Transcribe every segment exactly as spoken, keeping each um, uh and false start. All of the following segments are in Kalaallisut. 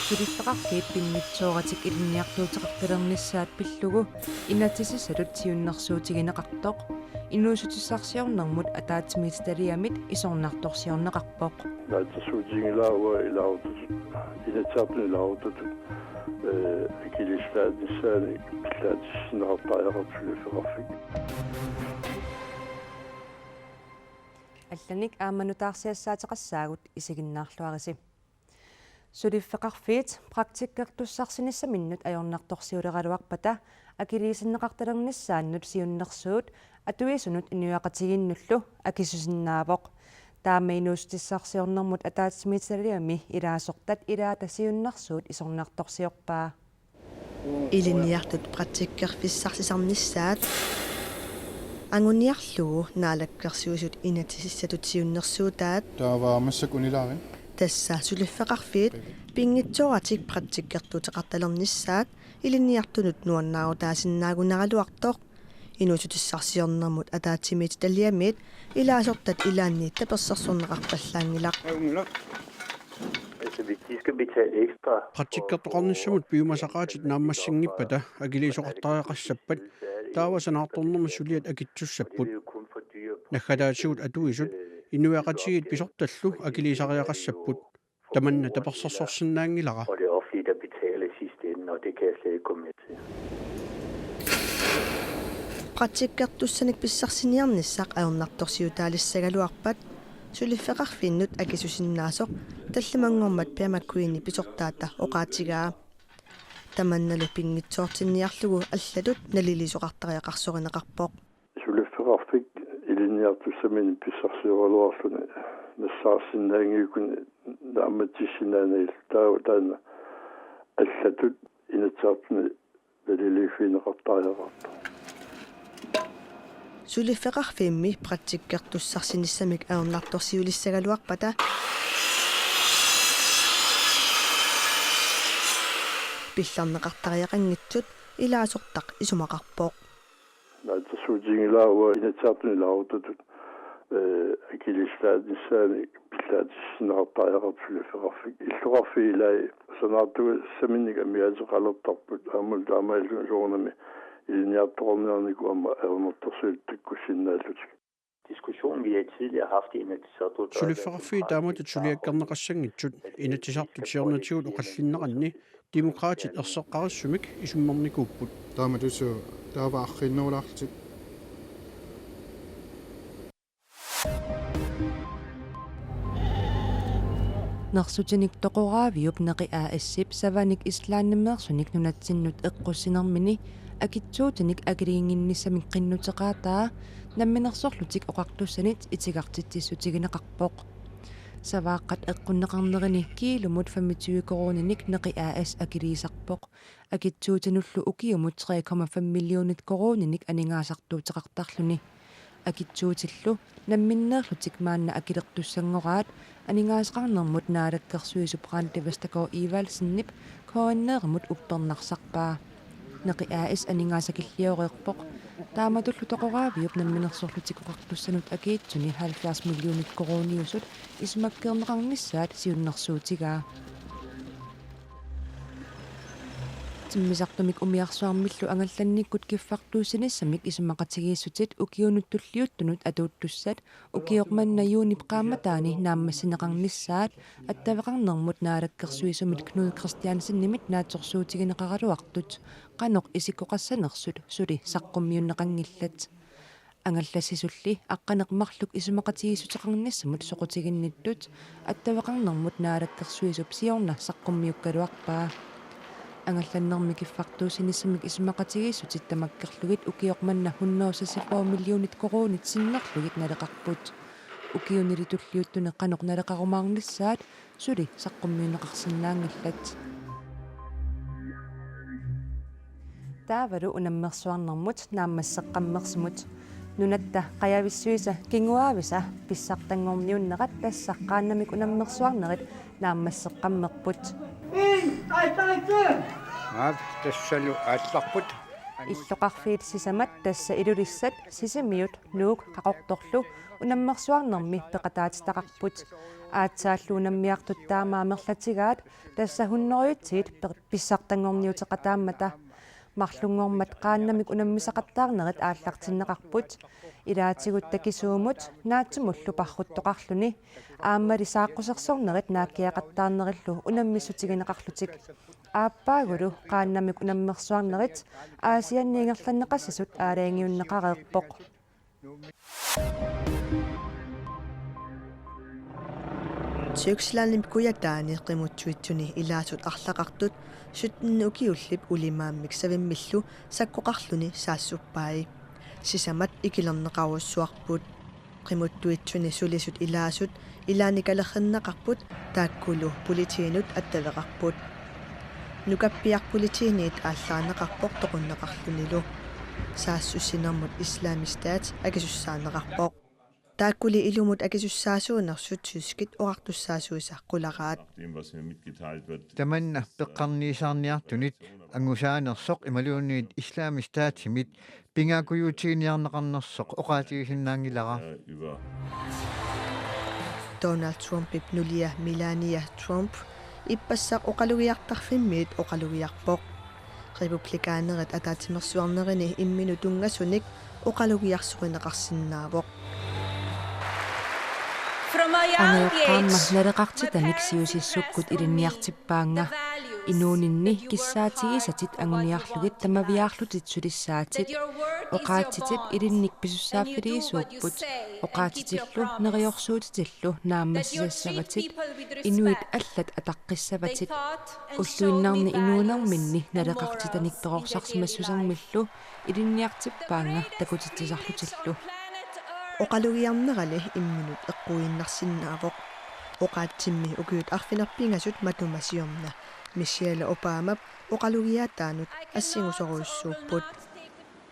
Suliffeqarfiit pinngitsooratik ilinniartuuteqartalernissaat pillugu inatsisissatut siunnersuutigineqartoq inuussutissarsiornermut ataatsimiititaliamit isornartorsiorneqarpoq. Naatsorsuutiginngilara ilaarutut, Inatsisartuni ilaarutut, ee, akiliisinnaanissaanik pillaatissineqartariaqartoq suliffeqarfik. Allanik aamma nutaarsiassaateqassaagut, isiginnaarluarisi. Suliffeqarfiit praktikkertussarsinissaminnut ajornartorsiuleraluarpata akiliisinneqartalernissaannut siunnersuut atuisunut inuiaqatigiinnullu akisusinnaavoq. Taama inuussutissarsiornermut ataatsimiititaliami ilaasortat ilaata siunnersuut isornartorsiorpaa. Ilinniartut praktikkerfissarsisarnissaat anguniarlugu Naalakkersuisut inatsisissatut siunnersuutaat. Taava massakkut unilaariaruk. Tassa suliffeqarfiit pinngitsooratik praktikkertuuteqartalernissaat ilinniartunut nuannaarutaasinnaagunaraluartoq. Inuussutissarsiornermut ataatsimiititaliamiit ilaasortat ilaanni tapersersorneqarpallaanngilaq. Altså, hvis de skal betale ekstra for, praktikkertoqarnissamut piumasaqaatit naammassinngippata akiliisoqartariaqassappat, taava sanaartornermi suliat akitsussapput. Naggataatigut atuisut inuiaqatigiit pisortallu akiliisariaqassapput. Tamanna tapersersorsinnaanngilara. Og det offentlige, der betaler i sidste ende, og det kan jeg slet ikke gå med til. Praktikkertussanik pissarsiniarnissaq ajornartorsiutaalissagaluarpat suliffeqarfinnut akisusinnaasoq tallimanngormat Peter McQueeni pisortaata oqaatigaa. Tamannalu pinngitsoortinniarlugu allatut naliliisoqartariaqarsorineqarpoq. Suliffeqarfik ilinniartussaminnut pissarsioraluarluni nassaarsinnaanngikkunik naammatsissinnaaneq taava taanna allatut Inatsisartuni naliliiffigineqartariaqartoq. Suliffeqarfimmi praktikkertussarsinissamik ajornartorsiulissagaluarpata pillarneqartariaqanngitsut ilaasortaq isumaqarpoq. Naatsorsuutiginngilara Inatsisartuni ilaarutut, ee, akiliisinnaanissaanik pillaatissineqartariaqartoq suliffeqarfik. Illoqarfiit ilaat sanaartugassaminnik amigaateqalertarput, aammalu taamaalilluni soorunami ilinniartoqarniarnikut aamma ajornartorsiutit takkussinnaallutik. Diskussion, vi har tidligere haft i Inatsisartut, bør være suliffeqarfiit demokratisk taamatut suliakkerneqassanngitsut Inatsisartut siornatigut oqallinneranni demokraatit erseqqarissumik isummernikuupput. Taamatut taava arriinnerulaarlutik. Nersutinik toqoraaviup Neqi A/S-ip Savanik Islandimeersunik nunatsinnut eqqussinermini akitsuutinik akiliinnginnissamik qinnuteqaataa Namminersorlutik Oqartussanit itigartitsissutigineqarpoq. Savaaqqat eqqunneqarnerini kiilumut femogtyve koruuninik Neqi A/S akiliisarpoq, akitsuutinullu ukiumut tre komma fem millionit koruuninik aningaasartuuteqartarluni. Akitsuutillu namminneerlutik maanna akilertussanngoraat aningaasaqarnermut naalakkersuisup Randi Vestergaard Evaldsenip K N R-imut uppernarsarpaa. Neqi A/S aningaasakillioreerpoq. Taamatullu toqoraaviup Namminersorlutik Oqartussanut akiitsuni halvfjerds millionit koruuniusut isumakkeerneqarnissaat siunnersuutigaa. Timmisartumik umiarsuarmillu angallannikkut kiffartuussinissamik isumaqatigiissutit ukiunut tulliuttunut atuuttussat ukioq manna juunip qaammataani naammassineqarnissaat attaveqarnermut naalakkersuisumit Knud Kristiansenimit naatsorsuutigineqaraluartut qanoq isikkoqassanersut suli saqqummiunneqanngillat. Angallassisulli aqqaneq-marluk isumaqatigiissuteqarnissamut soqutiginnittut attaveqarnermut naalakkersuisup siorna saqqummiukkaluarpaa. Angallannermi kiffartuussinissamik isumaqatigiissutit tamakkerlugit ukioq manna hundrede seksogfyrre millionit koruunit sinnerlugit naleqarput. Ukiunili tulliuttuni qanoq naleqarumaarnissaat suli saqqummiunneqarsinnaanngillat. Taavalu unammersuarnermut naammasseqqammersumut. Nunatta qajavissuisa kinguaavisa pissartanngorniunnerat tassa qaannamik unammersuarnerit naammasseqqammerput. Aap, tassalu aallarput. Illoqarfiit sisamat, tassa Ilulissat, Sisimiut, Nuuk Qaqortorlu unammersuarnermi peqataatitaqarput. Aatsaallu unammiartut taama amerlatigaat, tassa hundredetsiit per-, pissartanngorniuteqataammata. Marlunngormat qaannamik unammisaqattaarnerit aallartinneqarput. Ilaatigut takisuumut naatsumullu parruttoqarluni. Aammali saaqqusersornerit naakkiaqattaarnerillu unammissutigineqarlutik. Aappaagulu qaannamik unammersuarnerit Aasianni ingerlanneqassasut aalajangiunneqareerpoq. Tysklandimi kujataani qimuttuitsuni ilaasut arlaqartut sytten ukiullip ulimaammik savimmillu sakkoqarluni saassuppai. Sisamat ikilerneqarujussuarput. Qimuttuitsuni sulisut ilaasut ilaanni kalerrinneqarput, taakkulu politiinut attaveqarput. Nukappiaq politiinit aallaaneqarpoq toqunneqarlunilu. Saassussinermut Islamisk Stat akisussaaneqarpoq. Taakkuli ilumut akisussaasuunersut tyskit oqartussaasuisa qularaat. Tamanna peqqarniisaarniartunit angusaanersoq imaluunniit Islamisk Statimit pingaarujussuarniarneqarnersoq oqaatigisinnaanngilara. Donald Trumpip nulia Melania Trump ippassaq oqalugiartarfimmiit oqalugiarpoq. Republikanerit ataatsimeersuarnerini imminut tunngasunik oqalugiarsorineqarsinnaavoq. From a young age, my parents were very supportive of my decision to study law. Angajoqqaama naleqartitanik siusissukkut ilinniartippaannga. Inuuninni kissaatigisatit anguniarlugit tamaviaarlutit sulissaatit. Oqaatsitit ilinnik pisussaaffiliisuupput. Oqaatsitillu neriorsuutitillu naammassisassavatit. Inuit allat ataqqissavatit. Ulluinnarni inuunerminni naleqartitanik perorsarsimassusermillu ilinniartippaannga takutitsisarlutillu. Oqalugiarnerali imminut eqquinnarsinnaavoq. Oqaatsimmi ukiut arfineq-pingasut matuma siorna Michelle Obamap oqalugiaataanut assingusorujussuupput.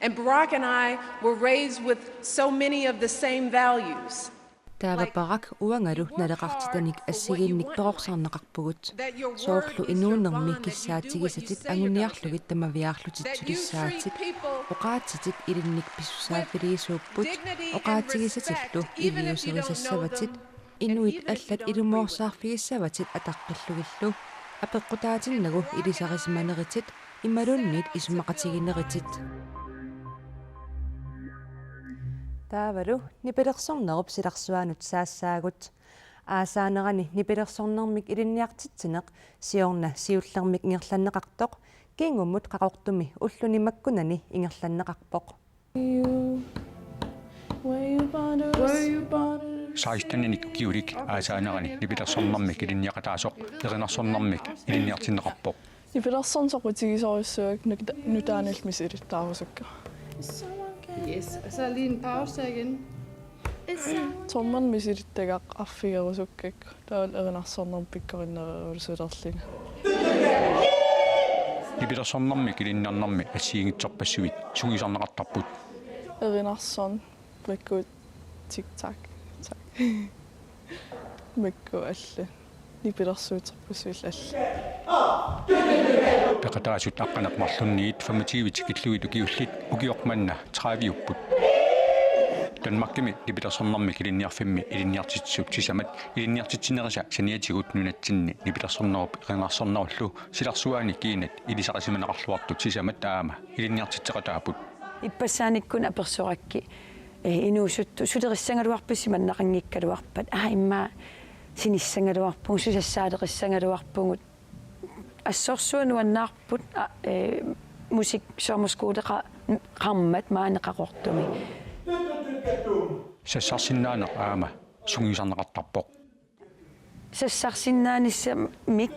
And Barack and I were raised with so many of the same values. Taava Barack uangalu naleqartitanik assigiinnik perorsarneqarpugut. Soorlu inuunermi kissaatigisatit anguniarlugit tamaviaarlutit sulissaatit. Oqaatsitit ilinnik pisussaaffiliisuupput. Oqaatsigisatillu iliuuserisassavatit. Inuit allat ilumoorsaarfigissavatit ataqqillugillu. Apeqqutaatinnagu ilisarisimaneritit imaluunniit isumaqatigineritit. Taavalu nipilersornerup silarsuanut saassaagut. Aasaanerani nipilersornermik ilinniartitsineq siorna siullermik ingerlanneqartoq Kingumut Qaqortumi ulluni makkunani ingerlanneqarpoq. Seksteninik ukiulik aasaanerani nipilersornermik ilinniaqataasoq erinarsornermik ilinniartinneqarpoq. Nipilersorneq soqutigisorujussuuakka nuta-, nutaanillu misilittaarusukka. Yes, og så lige en pause igen. Soorunami misilittagaq arfigerusukkakku. Taavalu erinarsornermik pikkorinnerusulerlunga. Nipilersornermik ilinniarnermi assigiinngitsorpassuit sungiusarneqartarput. Erinarsorneq, makku TikTok. Tak. Makku allat. Nipilersuuterpassuillu allat. Peqataasut aqqaneq-marlunniit femogtyve tikillugit ukiullit ukioq manna tredive-upput. Danmarkimi nipilersornermik ilinniarfimmi ilinniartitsisut sisamat ilinniartitsinerisa saniatigut nunatsinni nipilersornerup erinarsornerullu silarsuaani kiinat ilisarisimaneqarluartut sisamat aamma ilinniartitseqataapput. Ippassaanikkut apersorakkit, eh, inuusuttut sulerissagaluarpat, simannaqanngikkaluarpat, aa, immaqa sinissagaluarpugut, susassaalerissagaluarpugut. Assorsuaq nuannaarput, a, eh, musik-, sommerskoleqa-, -qarmat maani Qaqortumi. Sassarsinnaaneq aamma sungiusarneqartarpoq. Sassarsinnaanissamik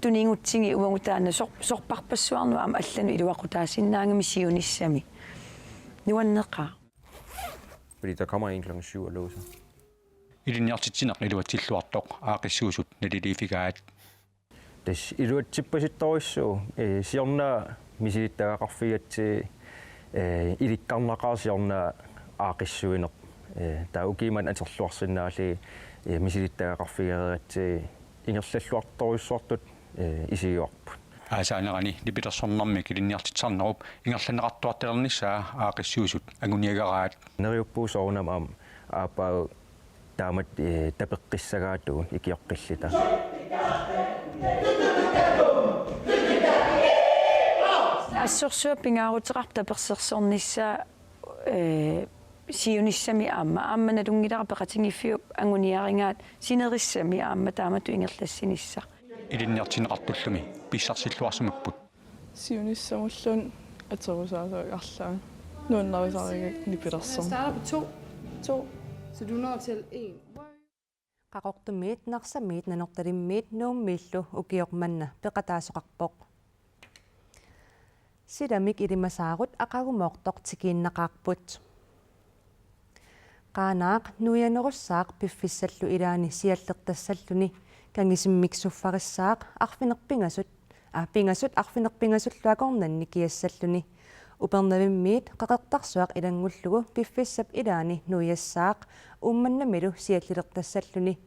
tunigutsigu uagut taanna sor-, sorpassuarnut aamma allanut iluaqutaasinnaagami siunissami. Nuanneqaaq. Fordi der kommer en klokken syv og låser. Ilinniartitsineq iluatsilluartoq aaqqissuusut naliliiffigaat. Tassa iluatsippasittorujussuuvoq, eh, siorna misilittagaqarfigatsigu, eh, ilikkarnaqaaq siorna aaqqissuineq. Eh, taava ukiut manna atorluarsinnaallugit, eh, misilittagaqarfigereeratsigu ingerlalluartorujussuartut, eh, isigivarput. Aasaanerani nipilersornermik ilinniartitsisarnerup ingerlanneqartuartalernissaa aaqqissuisut anguniagaraat. Neriuppugut soorunami aamma aappaagu taamatut, eh, tapeqqissagaatigut ikioqqilluta. Assorsuaq pingaaruteqarpoq tapersersornissaa, eh, siunissami aamma, aamma nalunngilara peqatigiiffiup anguniarigaat sinerissami aamma taamatut ingerlassinissaq. Ilinniartinneqartullumi pissarsilluarsimapput. Siunissamulluunniit aterusaasoq arlaat nuannarisarigakku nipilersorneq. Jeg starter på to. To. Så du når til en. Qaqortumiit, Narsamiit, Nanortalimmiit Nuummiillu ukioq manna peqataasoqarpoq. Silamik ilimasaarut aqagumoortoq tikiinnaqaarput. Qaanaaq nuianerussaaq piffissallu ilaani siallertassalluni, kangisimmik suffarissaaq arfineq-pingasut, aa, pingasut arfineq-pingasullu akornanni kiassalluni. Upernavimmiit Qeqertarsuaq ilanngullugu piffissap ilaani nuiassaaq Uummannamilu siallilertassalluni.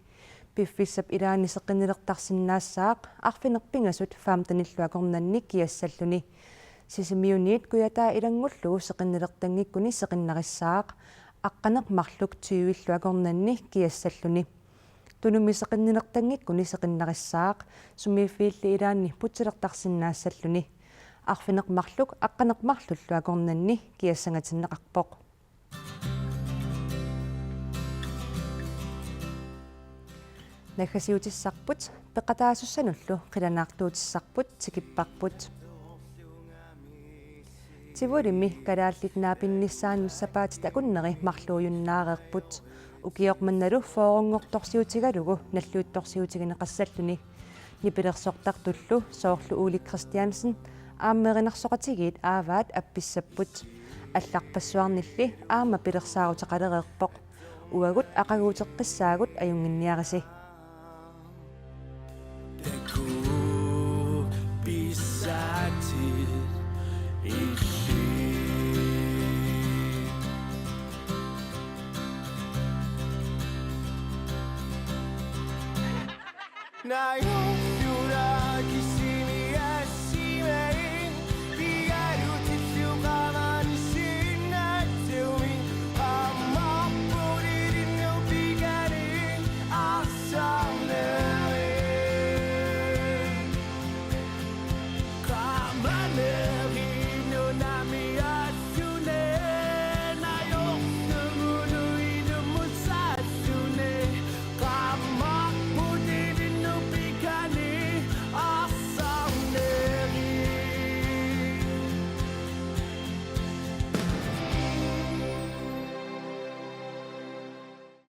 Piffissap ilaani seqinnilertarsinnaassaaq arfineq-pingasut femtenillu akornanni kiassalluni. Sisimiuniit Kujataa ilanngullugu seqinnilertanngikkuni seqinnarissaaq aqqaneq-marluk tyvillu akornanni kiassalluni. Tunumi seqinnilertanngikkuni seqinnarissaaq sumiiffiilli ilaanni putsilertarsinnaassalluni. Arfineq-marluk aqqaneq-marlullu akornanni kiassangatinneqarpoq. Naggasiutissarput peqataasussanullu qilanaartuutissarput tikipparput. Tivolimi kalaallit naapinnissaannut sapaatit akunneri marluujunnaareerput. Ukioq mannalu fyrrenngortorsiutigalugu nalliuttorsiutigineqassalluni. Nipilersortartullu soorlu Ole Kristiansen aamma erinarsoqatigiit Aavaat appissapput. Allarpassuarnilli aamma pilersaaruteqalereerpoq. Uagut aqaguuteqqissaagut ajunnginniarisi.